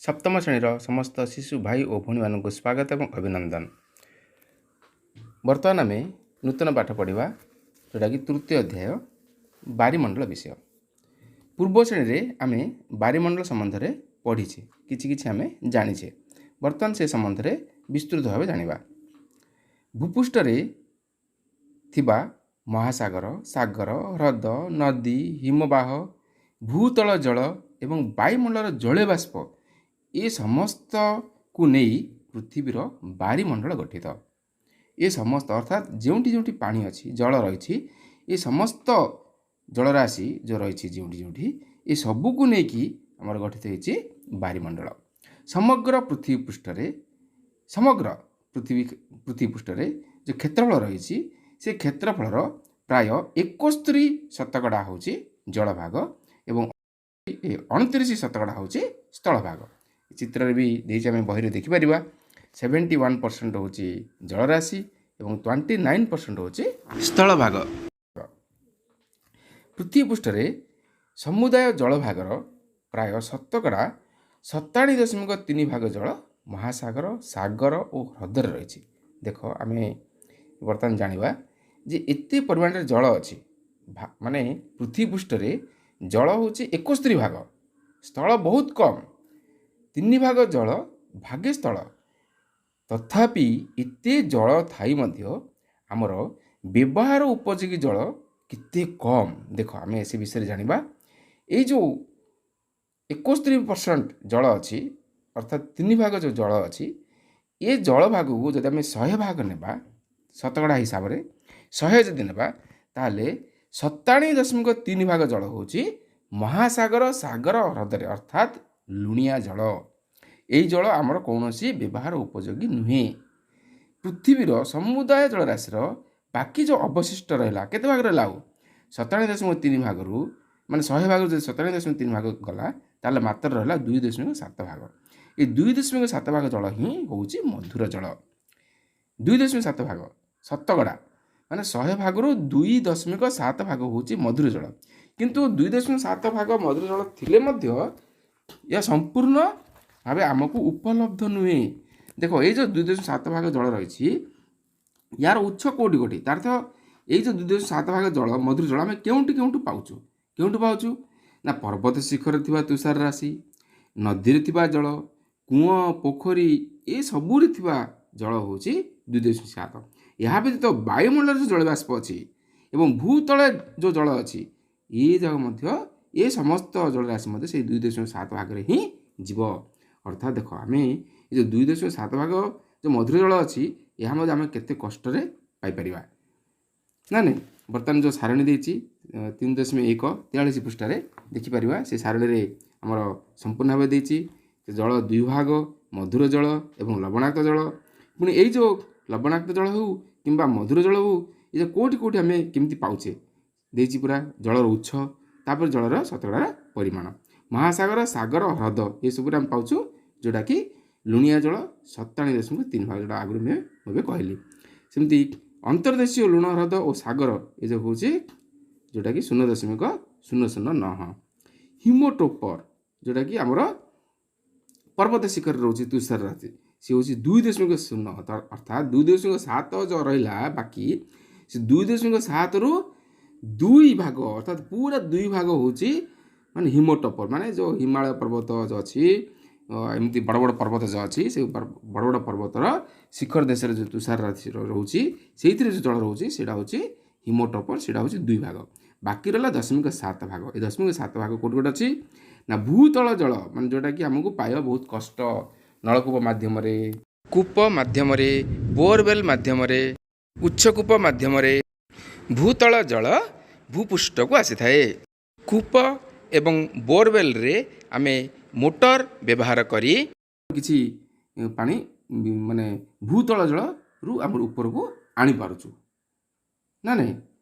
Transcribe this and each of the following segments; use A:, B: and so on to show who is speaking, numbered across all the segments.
A: ସପ୍ତମ ଶ୍ରେଣୀର ସମସ୍ତ ଶିଶୁ ଭାଇ ଓ ଭଉଣୀମାନଙ୍କୁ ସ୍ୱାଗତ ଏବଂ ଅଭିନନ୍ଦନ। ବର୍ତ୍ତମାନ ଆମେ ନୂତନ ପାଠ ପଢ଼ିବା, ଯେଉଁଟାକି ତୃତୀୟ ଅଧ୍ୟାୟ, ବାରିମଣ୍ଡଳ ବିଷୟ। ପୂର୍ବ ଶ୍ରେଣୀରେ ଆମେ ବାରିମଣ୍ଡଳ ସମ୍ବନ୍ଧରେ ପଢ଼ିଛେ, କିଛି କିଛି ଆମେ ଜାଣିଛେ। ବର୍ତ୍ତମାନ ସେ ସମ୍ବନ୍ଧରେ ବିସ୍ତୃତ ଭାବେ ଜାଣିବା। ଭୂପୃଷ୍ଠରେ ଥିବା ମହାସାଗର, ସାଗର, ହ୍ରଦ, ନଦୀ, ହିମବାହ, ଭୂତଳ ଜଳ ଏବଂ ବାୟୁମଣ୍ଡଳର ଜଳୀୟ ବାଷ୍ପ, ଏ ସମସ୍ତକୁ ନେଇ ପୃଥିବୀର ବାରିମଣ୍ଡଳ ଗଠିତ। ଏ ସମସ୍ତ, ଅର୍ଥାତ୍ ଯେଉଁଠି ଯେଉଁଠି ପାଣି ଅଛି, ଜଳ ରହିଛି, ଏ ସମସ୍ତ ଜଳରାଶି ଯେଉଁ ରହିଛି ଯେଉଁଠି ଯେଉଁଠି, ଏ ସବୁକୁ ନେଇକି ଆମର ଗଠିତ ହେଇଛି ବାରିମଣ୍ଡଳ। ସମଗ୍ର ପୃଥିବୀ ପୃଷ୍ଠରେ ଯେଉଁ କ୍ଷେତ୍ରଫଳ ରହିଛି, ସେ କ୍ଷେତ୍ରଫଳର ପ୍ରାୟ 71% ହେଉଛି ଜଳଭାଗ ଏବଂ 29% ହେଉଛି ସ୍ଥଳଭାଗ। ଚିତ୍ରରେ ବି ଦେଇଛି, ଆମେ ବହିରେ ଦେଖିପାରିବା। 71% ହେଉଛି ଜଳରାଶି ଏବଂ 29% ହେଉଛି ସ୍ଥଳଭାଗ। ପୃଥିବୀ ପୃଷ୍ଠରେ ସମୁଦାୟ ଜଳଭାଗର ପ୍ରାୟ 47.3% ଭାଗ ଜଳ ମହାସାଗର, ସାଗର ଓ ହ୍ରଦରେ ରହିଛି। ଦେଖ, ଆମେ ବର୍ତ୍ତମାନ ଜାଣିବା ଯେ ଏତେ ପରିମାଣରେ ଜଳ ଅଛି। ମାନେ ପୃଥିବୀ ପୃଷ୍ଠରେ ଜଳ ହେଉଛି 71 ଭାଗ, ସ୍ଥଳ ବହୁତ କମ୍, 3 ଭାଗ ଜଳ, ଭାଗେ ସ୍ଥଳ। ତଥାପି ଏତେ ଜଳ ଥାଇ ମଧ୍ୟ ଆମର ବ୍ୟବହାର ଉପଯୋଗୀ ଜଳ କେତେ କମ୍, ଦେଖ, ଆମେ ସେ ବିଷୟରେ ଜାଣିବା। ଏଇ ଯେଉଁ 71% ଜଳ ଅଛି, ଅର୍ଥାତ୍ 3 ଭାଗ ଯେଉଁ ଜଳ ଅଛି, ଏ ଜଳ ଭାଗକୁ ଯଦି ଆମେ 100 ଭାଗ ନେବା, ଶତକଡ଼ା ହିସାବରେ 100 ଯଦି ନେବା, ତାହେଲେ 47.3 ଭାଗ ଜଳ ହେଉଛି ମହାସାଗର, ସାଗର, ହ୍ରଦରେ, ଅର୍ଥାତ୍ ଲୁଣିଆ ଜଳ। ଏଇ ଜଳ ଆମର କୌଣସି ବ୍ୟବହାର ଉପଯୋଗୀ ନୁହେଁ। ପୃଥିବୀର ସମୁଦାୟ ଜଳରାଶିର ବାକି ଯେଉଁ ଅବଶିଷ୍ଟ ରହିଲା, କେତେ ଭାଗ ରହିଲା ଆଉ? 47.3 ଭାଗରୁ, ମାନେ 100 ଭାଗରୁ ଯଦି 47.3 ଭାଗ ଗଲା, ତାହେଲେ ମାତ୍ର ରହିଲା 2.7 ଭାଗ। ଏ 2.7 ଭାଗ ଜଳ ହିଁ ହେଉଛି ମଧୁର ଜଳ। 2.7 ଭାଗ ଶତକଡ଼ା, ମାନେ 100 ଭାଗରୁ 2.7 ଭାଗ ହେଉଛି ମଧୁର ଜଳ। କିନ୍ତୁ 2.7 ଭାଗ ମଧୁର ଜଳ ଥିଲେ ମଧ୍ୟ ଏହା ସମ୍ପୂର୍ଣ୍ଣ ଭାବେ ଆମକୁ ଉପଲବ୍ଧ ନୁହେଁ। ଦେଖ, ଏଇ ଯେଉଁ 2.7 ଭାଗ ଜଳ ରହିଛି, ୟାର ଉତ୍ସ କେଉଁଠି କେଉଁଠି? ତାର ତ ଏଇ ଯେଉଁ 2.7 ଭାଗ ଜଳ, ମଧୁର ଜଳ, ଆମେ କେଉଁଠି କେଉଁଠୁ ପାଉଛୁ? କେଉଁଠୁ ପାଉଛୁ ନା ପର୍ବତ ଶିଖରରେ ଥିବା ତୁଷାର ରାଶି, ନଦୀରେ ଥିବା ଜଳ, କୂଅ, ପୋଖରୀ, ଏ ସବୁରେ ଥିବା ଜଳ ହେଉଛି 2.7। ଏହା ବ୍ୟତୀତ ବାୟୁମଣ୍ଡଳରେ ଯେଉଁ ଜଳବାଷ୍ପ ଅଛି ଏବଂ ଭୂତଳେ ଯେଉଁ ଜଳ ଅଛି, ଏ ଯାକ ମଧ୍ୟ, ଏ ସମସ୍ତ ଜଳରାଶି ମଧ୍ୟ ସେଇ 2.7 ଭାଗରେ ହିଁ ଯିବ। ଅର୍ଥାତ୍ ଦେଖ, ଆମେ ଏ ଯେଉଁ 2.7 ଭାଗ ଯେଉଁ ମଧୁର ଜଳ ଅଛି, ଏହା ମଧ୍ୟ ଆମେ କେତେ କଷ୍ଟରେ ପାଇପାରିବା ନା ନାଇଁ? ବର୍ତ୍ତମାନ ଯେଉଁ ସାରଣୀ ଦେଇଛି 3.1, 43 ପୃଷ୍ଠାରେ ଦେଖିପାରିବା। ସେ ସାରଣୀରେ ଆମର ସମ୍ପୂର୍ଣ୍ଣ ଭାବେ ଦେଇଛି ସେ ଜଳ ଦୁଇ ଭାଗ, ମଧୁର ଜଳ ଏବଂ ଲବଣାକ୍ତ ଜଳ। ପୁଣି ଏଇ ଯେଉଁ ଲବଣାକ୍ତ ଜଳ ହେଉ କିମ୍ବା ମଧୁର ଜଳ ହେଉ, ଏ ଯେଉଁ କେଉଁଠି କେଉଁଠି ଆମେ କେମିତି ପାଉଛେ, ଦେଇଛି ପୁରା ଜଳର ଉତ୍ସ, ତାପରେ ଜଳର ଶତକଡ଼ାର ପରିମାଣ। ମହାସାଗର, ସାଗର, ହ୍ରଦ, ଏସବୁରେ ଆମେ ପାଉଛୁ, ଯେଉଁଟାକି ଲୁଣିଆ ଜଳ 47.3 ଭାଗ, ଯେଉଁଟା ଆଗରୁ ମୁଁ ଏବେ କହିଲି। ସେମିତି ଅନ୍ତର୍ଦେଶୀୟ ଲୁଣ ହ୍ରଦ ଓ ସାଗର, ଏ ଯେଉଁ ହେଉଛି ଯେଉଁଟାକି 0.009। ହିମୋଟୋପର, ଯେଉଁଟାକି ଆମର ପର୍ବତ ଶିଖରରେ ରହୁଛି ତୁଷାର ରାଶି, ସେ ହେଉଛି 2.0। ଅର୍ଥାତ୍ 2.7 ଯେଉଁ ରହିଲା ବାକି, ସେ 2.7ରୁ 2 ଭାଗ, ଅର୍ଥାତ୍ ପୁରା 2 ଭାଗ ହେଉଛି ମାନେ ହିମୋଟୋପର, ମାନେ ଯେଉଁ ହିମାଳୟ ପର୍ବତ ଯେଉଁ ଅଛି, ଏମିତି ବଡ଼ ବଡ଼ ପର୍ବତ ଯେଉଁ ଅଛି, ସେ ବଡ଼ ବଡ଼ ପର୍ବତର ଶିଖର ଦେଶରେ ଯେଉଁ ତୁଷାର ରାଶି ରହୁଛି, ସେଇଥିରେ ଯେଉଁ ଜଳ ରହୁଛି, ସେଇଟା ହେଉଛି ହିମୋଟୋପର। ସେଇଟା ହେଉଛି 2 ଭାଗ। ବାକି ରହିଲା 0.7 ଭାଗ। ଏ 0.7 ଭାଗ କେଉଁଠି ଗୋଟେ ଅଛି ନା ଭୂତଳ ଜଳ, ମାନେ ଯେଉଁଟାକି ଆମକୁ ପାଇବା ବହୁତ କଷ୍ଟ। ନଳକୂପ ମାଧ୍ୟମରେ, କୂପ ମାଧ୍ୟମରେ, ବୋରୱେଲ୍ ମାଧ୍ୟମରେ, ଉଚ୍ଚକୂପ ମାଧ୍ୟମରେ ଭୂତଳ ଜଳ ଭୂପୃଷ୍ଠକୁ ଆସିଥାଏ। କୂପ ଏବଂ ବୋରୱେଲ୍ରେ ଆମେ ମୋଟର ବ୍ୟବହାର କରି କିଛି ପାଣି, ମାନେ ଭୂତଳ ଜଳରୁ ଆମର ଉପରକୁ ଆଣିପାରୁଛୁ ନା ନାଇଁ?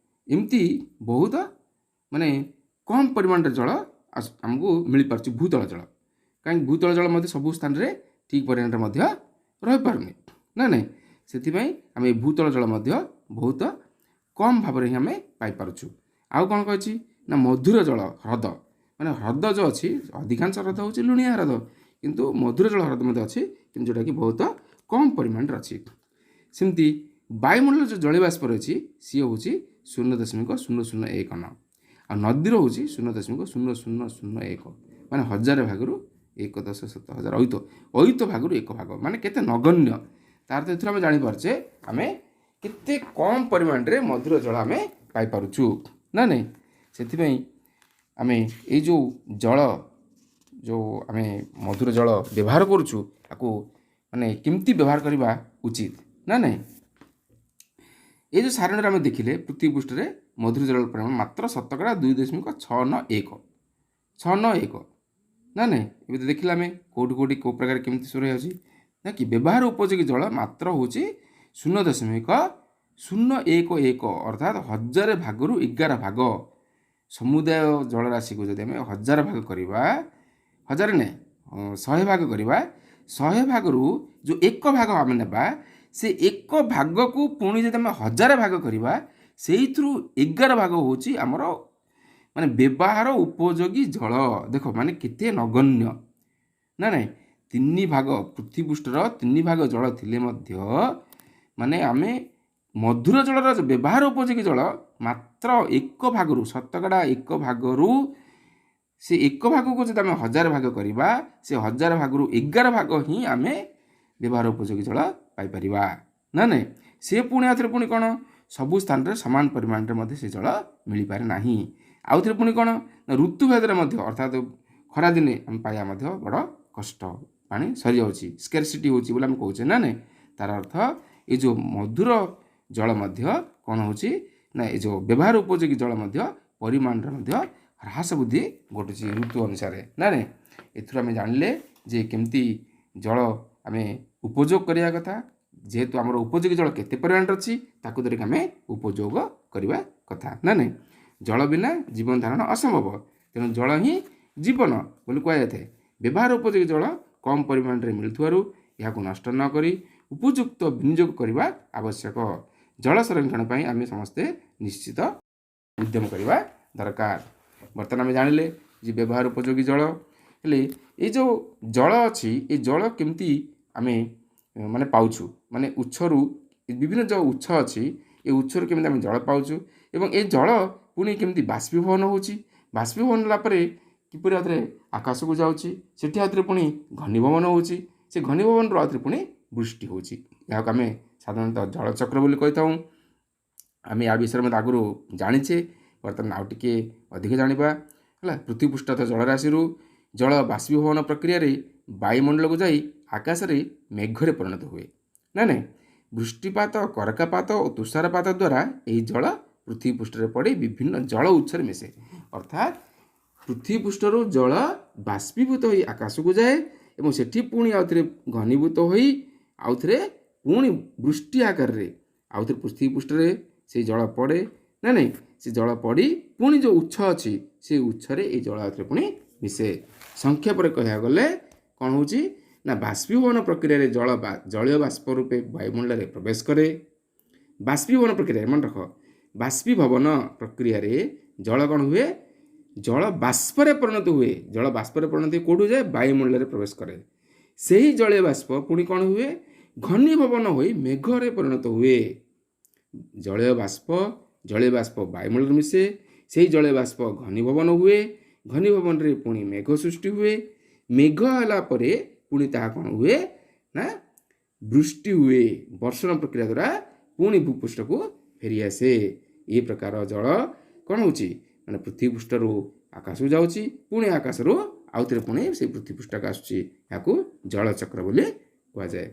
A: ଏମିତି ବହୁତ ମାନେ କମ୍ ପରିମାଣରେ ଜଳ ଆମକୁ ମିଳିପାରୁଛି ଭୂତଳ ଜଳ। କାହିଁକି ଭୂତଳ ଜଳ ମଧ୍ୟ ସବୁ ସ୍ଥାନରେ ଠିକ୍ ପରିମାଣରେ ମଧ୍ୟ ରହିପାରୁନି ନା ନାଇଁ? ସେଥିପାଇଁ ଆମେ ଏ ଭୂତଳ ଜଳ ମଧ୍ୟ ବହୁତ କମ୍ ଭାବରେ ହିଁ ଆମେ ପାଇପାରୁଛୁ। ଆଉ କ'ଣ କହିଛି ନା ମଧୁର ଜଳ ହ୍ରଦ, ମାନେ ହ୍ରଦ ଯେଉଁ ଅଛି, ଅଧିକାଂଶ ହ୍ରଦ ହେଉଛି ଲୁଣିଆ ହ୍ରଦ। କିନ୍ତୁ ମଧୁର ଜଳ ହ୍ରଦ ମଧ୍ୟ ଅଛି, କିନ୍ତୁ ଯେଉଁଟାକି ବହୁତ କମ୍ ପରିମାଣରେ ଅଛି। ସେମିତି ବାୟୁମଣ୍ଡଳ ଯେଉଁ ଜଳୀୟବାଷ୍ପ ରହିଛି ସିଏ ହେଉଛି 0.0019, ଆଉ ନଦୀର ହେଉଛି 0.0001, ମାନେ ହଜାର ଭାଗରୁ ଏକ ଦଶ ଶତ ହଜାର ଅୟୁତ, ଅୟୁତ ଭାଗରୁ ଏକ ଭାଗ, ମାନେ କେତେ ନଗଣ୍ୟ। ତାର ତ ଏଥିରୁ ଆମେ ଜାଣିପାରୁଛେ ଆମେ କେତେ କମ୍ ପରିମାଣରେ ମଧୁର ଜଳ ଆମେ ପାଇପାରୁଛୁ ନା ନାଇଁ। ସେଥିପାଇଁ ଆମେ ଏଇ ଯେଉଁ ଜଳ, ଯେଉଁ ଆମେ ମଧୁର ଜଳ ବ୍ୟବହାର କରୁଛୁ, ତାକୁ ମାନେ କେମିତି ବ୍ୟବହାର କରିବା ଉଚିତ ନା ନାଇଁ। ଏଇ ଯେଉଁ ସାରଣୀରେ ଆମେ ଦେଖିଲେ ପୃଥିବୀ ପୃଷ୍ଠରେ ମଧୁର ଜଳର ପରିମାଣ ମାତ୍ର 2.691, 691 ନା ନାଇଁ। ଏବେ ତ ଦେଖିଲେ ଆମେ କେଉଁଠି କେଉଁଠି କେଉଁ ପ୍ରକାର କେମିତି ସୁର ହେଉଛି ନା କି। ବ୍ୟବହାର ଉପଯୋଗୀ ଜଳ ମାତ୍ର ହେଉଛି 0.011, ଅର୍ଥାତ୍ ହଜାର ଭାଗରୁ 11 ଭାଗ। ସମୁଦାୟ ଜଳରାଶିକୁ ଯଦି ଆମେ ହଜାର ଭାଗ କରିବା, ହଜାର ନାଇଁ 100 ଭାଗ କରିବା, 100 ଭାଗରୁ ଯେଉଁ ଏକ ଭାଗ ଆମେ ନେବା, ସେ ଏକ ଭାଗକୁ ପୁଣି ଯଦି ଆମେ ହଜାର ଭାଗ କରିବା, ସେଇଥିରୁ 11 ଭାଗ ହେଉଛି ଆମର ମାନେ ବ୍ୟବହାର ଉପଯୋଗୀ ଜଳ। ଦେଖ ମାନେ କେତେ ନଗଣ୍ୟ ନା ନାଇଁ। 3 ଭାଗ ପୃଥିବୀପୃଷ୍ଠର 3 ଭାଗ ଜଳ ଥିଲେ ମଧ୍ୟ ମାନେ ଆମେ ମଧୁର ଜଳର ବ୍ୟବହାର ଉପଯୋଗୀ ଜଳ ମାତ୍ର ଏକ ଭାଗରୁ, ଶତକଡ଼ା ଏକ ଭାଗରୁ, ସେ ଏକ ଭାଗକୁ ଯଦି ଆମେ ହଜାର ଭାଗ କରିବା, ସେ ହଜାର ଭାଗରୁ 11 ଭାଗ ହିଁ ଆମେ ବ୍ୟବହାର ଉପଯୋଗୀ ଜଳ ପାଇପାରିବା ନା ନାଇଁ। ସେ ପୁଣି ଆଉଥରେ ପୁଣି କ'ଣ ସବୁ ସ୍ଥାନରେ ସମାନ ପରିମାଣରେ ମଧ୍ୟ ସେ ଜଳ ମିଳିପାରେ ନାହିଁ। ଆଉଥରେ ପୁଣି କ'ଣ ନା ଋତୁଭେଦରେ ମଧ୍ୟ, ଅର୍ଥାତ୍ ଖରାଦିନେ ଆମେ ପାଇବା ମଧ୍ୟ ବଡ଼ କଷ୍ଟ, ପାଣି ସରିଯାଉଛି, ସ୍କେରସିଟି ହେଉଛି ବୋଲି ଆମେ କହୁଛେ ନା ନାଇଁ। ତାର ଅର୍ଥ ଏ ଯେଉଁ ମଧୁର ଜଳ ମଧ୍ୟ କ'ଣ ହେଉଛି ନା ଏ ଯେଉଁ ବ୍ୟବହାର ଉପଯୋଗୀ ଜଳ ମଧ୍ୟ ପରିମାଣରେ ମଧ୍ୟ ହ୍ରାସ ବୃଦ୍ଧି ଘଟୁଛି ଋତୁ ଅନୁସାରେ ନା ନାଇଁ। ଏଥିରୁ ଆମେ ଜାଣିଲେ ଯେ କେମିତି ଜଳ ଆମେ ଉପଯୋଗ କରିବା କଥା, ଯେହେତୁ ଆମର ଉପଯୋଗୀ ଜଳ କେତେ ପରିମାଣରେ ଅଛି ତାକୁ ଧରିକି ଆମେ ଉପଯୋଗ କରିବା କଥା ନା ନାଇଁ। ଜଳ ବିନା ଜୀବନ ଧାରଣ ଅସମ୍ଭବ, ତେଣୁ ଜଳ ହିଁ ଜୀବନ ବୋଲି କୁହାଯାଇଥାଏ। ବ୍ୟବହାର ଉପଯୋଗୀ ଜଳ କମ୍ ପରିମାଣରେ ମିଳୁଥିବାରୁ ଏହାକୁ ନଷ୍ଟ ନ କରି ଉପଯୁକ୍ତ ବିନିଯୋଗ କରିବା ଆବଶ୍ୟକ। ଜଳ ସଂରକ୍ଷଣ ପାଇଁ ଆମେ ସମସ୍ତେ ନିଶ୍ଚିତ ଉଦ୍ୟମ କରିବା ଦରକାର। ବର୍ତ୍ତମାନ ଆମେ ଜାଣିଲେ ଯେ ବ୍ୟବହାର ଉପଯୋଗୀ ଜଳ ହେଲେ ଏଇ ଯେଉଁ ଜଳ ଅଛି, ଏ ଜଳ କେମିତି ଆମେ ମାନେ ପାଉଛୁ, ମାନେ ଉତ୍ସରୁ ବିଭିନ୍ନ ଯେଉଁ ଉତ୍ସ ଅଛି ଏ ଉତ୍ସରୁ କେମିତି ଆମେ ଜଳ ପାଉଛୁ, ଏବଂ ଏ ଜଳ ପୁଣି କେମିତି ବାଷ୍ପୀଭବନ ହେଉଛି, ବାଷ୍ପୀଭବନ ହେଲା ପରେ କିପରି ଆଉଥରେ ଆକାଶକୁ ଯାଉଛି, ସେଠି ଆଉଥରେ ପୁଣି ଘନୀଭବନ ହେଉଛି, ସେ ଘନୀଭବନରୁ ଆଉଥରେ ପୁଣି ବୃଷ୍ଟି ହେଉଛି। ଏହାକୁ ଆମେ ସାଧାରଣତଃ ଜଳଚକ୍ର ବୋଲି କହିଥାଉ। ଆମେ ୟା ବିଷୟରେ ମଧ୍ୟ ଆଗରୁ ଜାଣିଛେ, ବର୍ତ୍ତମାନ ଆଉ ଟିକେ ଅଧିକ ଜାଣିବା। ହେଲା, ପୃଥିବୀପୃଷ୍ଠସ୍ଥ ଜଳରାଶିରୁ ଜଳ ବାଷ୍ପୀଭବନ ପ୍ରକ୍ରିୟାରେ ବାୟୁମଣ୍ଡଳକୁ ଯାଇ ଆକାଶରେ ମେଘରେ ପରିଣତ ହୁଏ ନା ନାଇଁ। ବୃଷ୍ଟିପାତ, କରକାପାତ ଓ ତୁଷାରପାତ ଦ୍ୱାରା ଏହି ଜଳ ପୃଥିବୀ ପୃଷ୍ଠରେ ପଡ଼ି ବିଭିନ୍ନ ଜଳ ଉତ୍ସରେ ମିଶେ। ଅର୍ଥାତ୍ ପୃଥିବୀ ପୃଷ୍ଠରୁ ଜଳ ବାଷ୍ପୀଭୂତ ହୋଇ ଆକାଶକୁ ଯାଏ ଏବଂ ସେଠି ପୁଣି ଆଉଥରେ ଘନୀଭୂତ ହୋଇ ଆଉଥରେ ପୁଣି ବୃଷ୍ଟି ଆକାରରେ ଆଉଥରେ ପୃଥିବୀ ପୃଷ୍ଠରେ ସେଇ ଜଳ ପଡ଼େ ନା ନାଇଁ। ସେ ଜଳ ପଡ଼ି ପୁଣି ଯେଉଁ ଉତ୍ସ ଅଛି ସେ ଉତ୍ସରେ ଏଇ ଜଳ ଆଉଥରେ ପୁଣି ମିଶେ। ସଂକ୍ଷେପରେ କହିବାକୁ ଗଲେ କ'ଣ ହେଉଛି ନା ବାଷ୍ପୀଭବନ ପ୍ରକ୍ରିୟାରେ ଜଳ ଜଳୀୟ ବାଷ୍ପ ରୂପେ ବାୟୁମଣ୍ଡଳରେ ପ୍ରବେଶ କରେ। ବାଷ୍ପୀଭବନ ପ୍ରକ୍ରିୟାରେ ମନେ ରଖ, ବାଷ୍ପୀଭବନ ପ୍ରକ୍ରିୟାରେ ଜଳ କ'ଣ ହୁଏ, ଜଳ ବାଷ୍ପରେ ପରିଣତ ହୁଏ। ଜଳ ବାଷ୍ପରେ ପରିଣତ ହୋଇ କେଉଁଠୁ ଯାଏ, ବାୟୁମଣ୍ଡଳରେ ପ୍ରବେଶ କରେ। ସେହି ଜଳୀୟ ବାଷ୍ପ ପୁଣି କ'ଣ ହୁଏ, ଘନୀଭବନ ହୋଇ ମେଘରେ ପରିଣତ ହୁଏ। ଜଳୀୟ ବାଷ୍ପ ବାୟୁମଣ୍ଡଳରେ ମିଶେ, ସେହି ଜଳୀୟ ବାଷ୍ପ ଘନୀଭବନ ହୁଏ, ଘନୀଭବନରେ ପୁଣି ମେଘ ସୃଷ୍ଟି ହୁଏ। ମେଘ ହେଲା ପରେ ପୁଣି ତାହା କ'ଣ ହୁଏ ନା ବୃଷ୍ଟି ହୁଏ। ବର୍ଷଣ ପ୍ରକ୍ରିୟା ଦ୍ୱାରା ପୁଣି ଭୂପୃଷ୍ଠକୁ ଫେରିଆସେ। ଏ ପ୍ରକାର ଜଳ କ'ଣ ହେଉଛି ମାନେ ପୃଥିବୀ ପୃଷ୍ଠରୁ ଆକାଶକୁ ଯାଉଛି, ପୁଣି ଆକାଶରୁ ଆଉଥରେ ପୁଣି ସେଇ ପୃଥିବୀ ପୃଷ୍ଠକୁ ଆସୁଛି। ଏହାକୁ ଜଳଚକ୍ର ବୋଲି କୁହାଯାଏ।